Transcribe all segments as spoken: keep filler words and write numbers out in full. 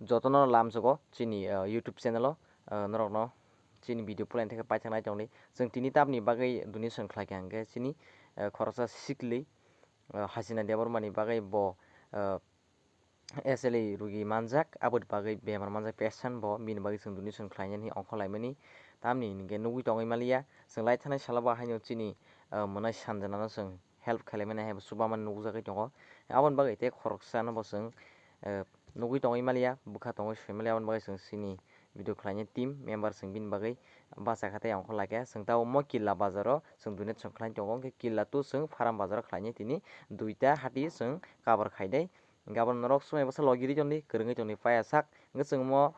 jotono lamsogo chini, ah, YouTube channel o, ah, norokno chini video puila theke paithaknai tongdi. Chwng tini tamni bagwi donation khlaikha hwnkhe chini, ah, khoroksa sikli, ah, Hasina Debbarmani bagwi bo, ah, S L A rugi manjak, aboni bagwi bemar manjak patient bo, bini bagwi chwng donation khlainani ongkhor laimani. Tamni hinkhe nugwi tongwi maliya, chwng lai thanai salo bo haino chini, ah, mwnai Sanjanano chwng help khlaimani hai bo chubamani nukjagwi tongo. Aboni bagwi tei khoroksano bo chwng, eh, nugwi tongwi maliya, bwkha tongwi soi maliya, aboni bagwi chwng chini video khlainai team member chwng bini bagwi bachakha tei ongkhor laikha. Chwng tabuk mo Killa bazaro chwng donate chwng khlai tongo, hwnkhe Killa to chwng Faram bazaro khlainai tini duita hati chwng cover khainai. Hwnkhe abo norok swmai bwsa logi ri tongdi, kwrwngwi tongdi paya sak. Hwnkhe chwng mo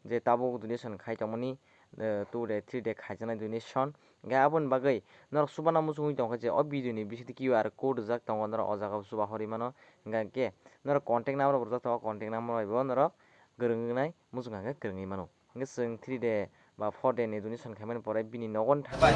je tabuk donation khai tongmani, eh, two day, three day khaijaknai donation. Hwnkhe aboni bagwi norok chubana muchungwi tongkha je o video ni bisingo Q R code rijak tongo, norok o jaga o chuba horwi mano. Hwnkhe norok contact number bo rijak tongo, contact number bai bo norok kwrwngwi nai muchung kha khe kwrwngwi mano. Hwnkhe chwng three day ba four day ni donation khaimani pore bini nogo thang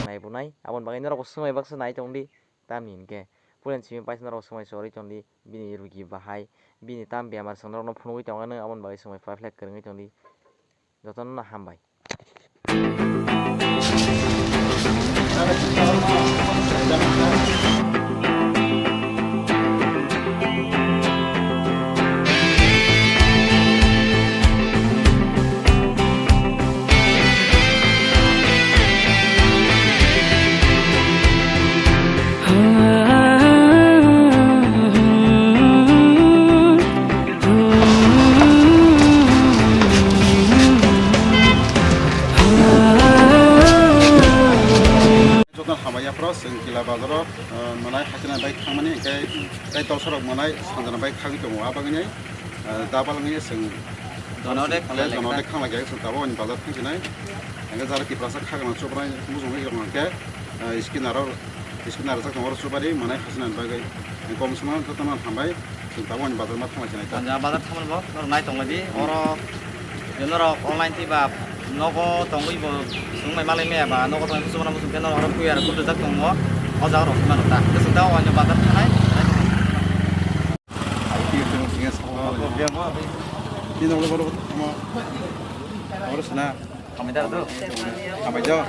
nai bunai. Aboni bagwi norok bo swmai baksa nai tongdi. Tamni hinkhe puila simi paisa norok swmai chorwi tongdi, bini rugi bahai, bini tam bemar chwng norokno phunugwi tongmani, aboni bagwi swmai paiphlai kwrwngwi tongdi. Jotono no hambai. Jotono hambai yaphoro chwng Killa bazaro, ah, mwnai Hasina bai thangmani, hwnkhe tei dosorok mwnai Sanjana bai khagwi tongo, a bagwino, ah, double wngwi chwng Jono de khanglai jono de khanglai khe chwng tabuk ani bazar thang sinai. Hwnkhe jara Tiprasa khagwna chubrai muchungwi rok hwnkhe, ah, scanner o, scanner rijak tongo oro chubari mwnai Hasina bagwi. Kom swmano jotono hambai. Chwng tabuk ani bazar ma thanglai sinai ta. Anja bazar thamani bo norok nai tonglaidi. Oro je norok online tei ba nogo tongwi bo swngmai malai maya ba nogo tongwi swngmano swngkhe norok oro Q R code rijak tongo. O jaga rok swngmano ta. Chwng tabuk ani bazar thangnai. Ini orang baru ketemu. Orang sana. Hambai da do. Hambai da.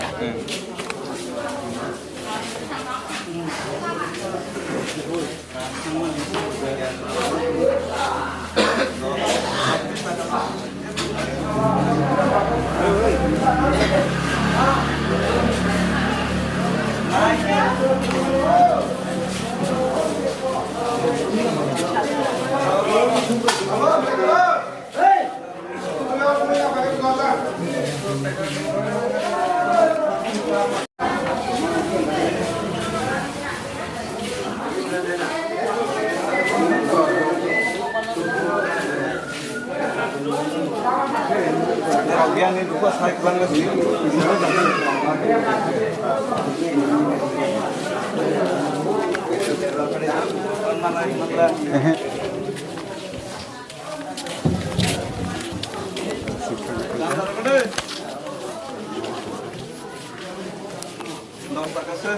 Dos taka se.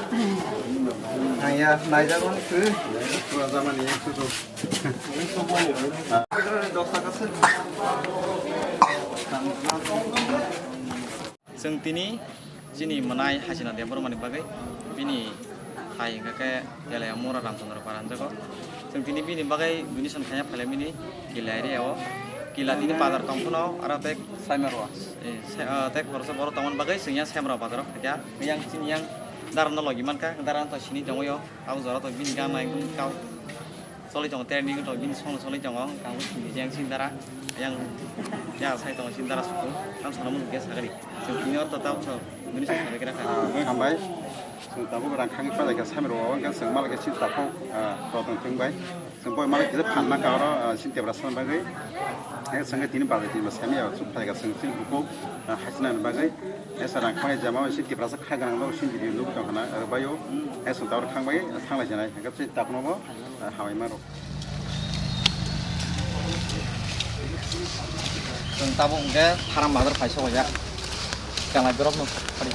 Naya, naijak mani se. Pura jamani ekso dos. Dos taka se. Chwng tini chini mwnai Hasina Debbarmani bagwi bini hai hwnkha khe Elaya Mura Ramchandra Para hinjago. Chwng tini bini bagwi donation khaina phailai mini Killa area o. Killa tini bazar tong phano aro tei Saimarwa. Eh, se, ah, tei khoroksa borok tongmani bagwi chwng yang Saimarwa bazar o phaikha. Yang chini yang dara no logi mankha, dara no to sini tongwi o. Abo jora to bini gana ekdom kau. Choli tongo, trending to bini song choli tongo, ang bo sini jeng sini dara, yang, ya sai tongo sini dara suku, ang sana mun gas agari. Chwng tini or to tau cho, bini song choli kira kha. Ah, hambai. Chwng tabuk rang khangwi pajak kha, samir o, ang chwng mal khe sini takhok, ah, to tong thung bai. Chwng boi mal khe phan na ka oro, ah, sini tebra san bagwi. Ang chwng tini bagwi tini ba sami ya, chwng pajak kha chwng sini buku, ah, hasina bagwi. Esa rang khangwi jama sini tebra sa khai ganang do sini video nuk tong khana, ah, bayo. Esa tabuk khang bai, ah, thang lai janai, ang chwng tabuk no bo. Hambai maro. Chwng tabuk hwnkhe Faram bazar phai sokojak. Kanai borok no phari.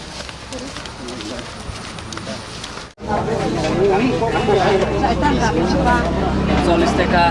চল্লিশ টাকা।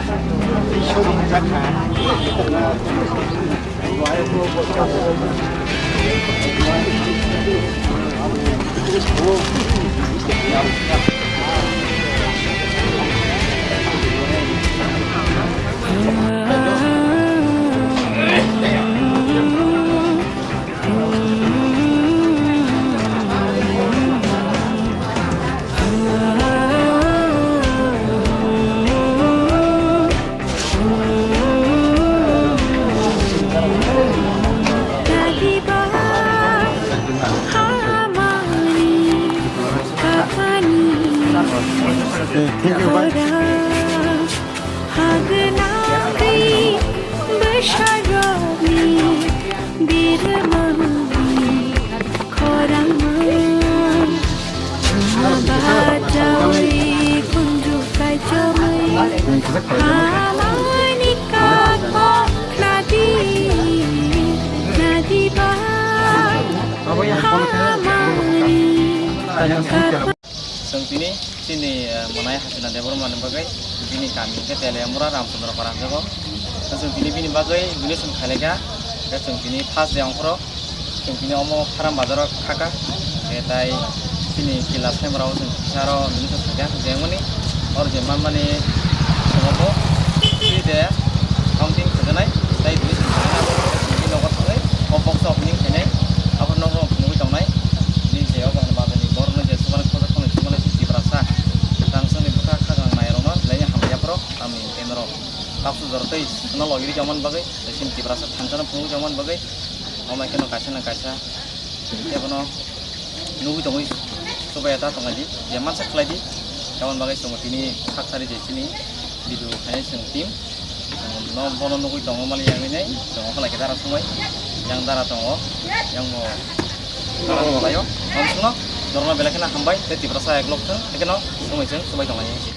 Thank you, bye. Hagnagwi bwsarokni birmani khorangma bachaui kunju kaichomwi hamani kakok nadi nadi ba hamani kakok. Chwng tini chini, eh, mwnai Hasina Debbarma ni bagwi bini kami hwnkhe Teliamura Ramchandra Para hwnjago. Chwng tini bini bagwi donation khailaikha. Hwnkhe chwng tini first day ongkhoro chwng tini omo Faram bazaro khaka. Eh, tai chini kila saimara o chwng kisa aro donation khaikha. Jemoni oro je manmani chwng obo free de counting khajaknai. Tai donation khainai abo chwng tini nogo thangwi o box opening khainai. Abo nogo phunugwi tongnai. Tini je obo hwnba Borokno je chubanai khoroksa khoroknwi chubanai se Tiprasa. Tang songni bwkha khakang nairokno belai hamya phoro tamni hwnkhe norok baksu jora tei swkno logirwi tongmani bagwi, tei chini Tiprasa thansa no phunugwi tongmani bagwi, omo kheno kaisa na kaisa kebono nugwi tongwi chubai ya ta tonglaidi, je mansa khlaidi. Tamoni bagwi chwng tini khakchari je chini video khainai chwng team. Chwng no bono nugwi tongo mani yang hinwi chwng okhai khe dara sumai yang dara tongo yang bo dara sumai o. Om sungno norokno belai kheno hambai tei Tiprasa ek lok thang ekheno sumai chwng chubai tonglai.